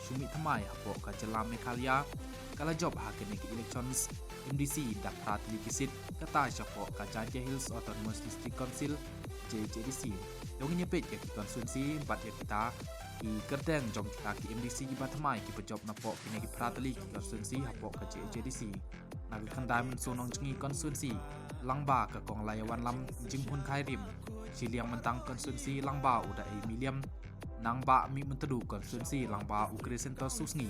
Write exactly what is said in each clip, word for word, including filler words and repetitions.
shu mih thymmai hapoh ka jylla Meghalaya, ka la jop ha kane ka elections M D C da phra tylli ki seat, kata shapoh ka Jaintia Hills Autonomous District Council, J H A D C. To ngin ïa peit ïa ki constituency bad ïa kita ki kyrteng jong kita ki M D C kiba thymmai kiba jop napoh kine ki phra tylli ki constituency hapoh ka J H A D C. Na ka khyndai Mynso Nongjngi constituency, lyngba ka Kong Laiawanlam Jinghun Khyrim. Shiliang Myntang constituency, lyngba u Dahei Milliam. Nangbah Mihmyntdu constituency, lyngba u Crescento Susngi.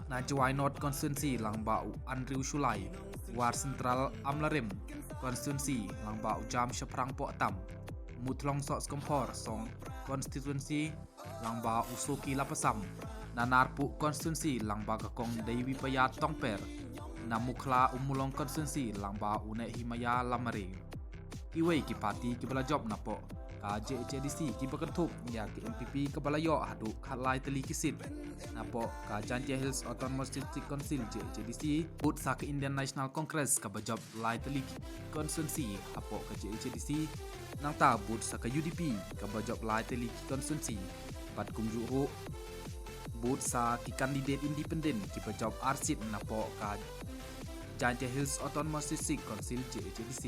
Na Jowai North constituency, lyngba u Andrew Shullai. War Central Amlarem constituency, lyngba u Jam Shaphrang Pohtam. Muthlong Sohskymphor Song constituency, lyngba u Soki Lapasam. Na Narpuh constituency, lyngba ka Kong Deiwipaya Tongper. Na Mukhla Ummulong constituency, lyngba u Nehimaya Lamare. Kiwei ki party kiba la jop napoh ka J H A D C kiba kynthup ïa ka N P P kaba la ïoh haduh khatlai tylli ki seat. Napoh ka Jaintia Hills Autonomous District Council, J H A D C, bud sa ka Indian National Congress kaba jop lai tylli ki constituency hapoh ka J H A D C. Nangta bud sa ka U D P kaba jop lai tylli ki constituency. Bad kumjuh ruh bud sa ki candidate independent kiba jop ar seat napoh ka Jaintia Hills Autonomous District Council, J H A D C.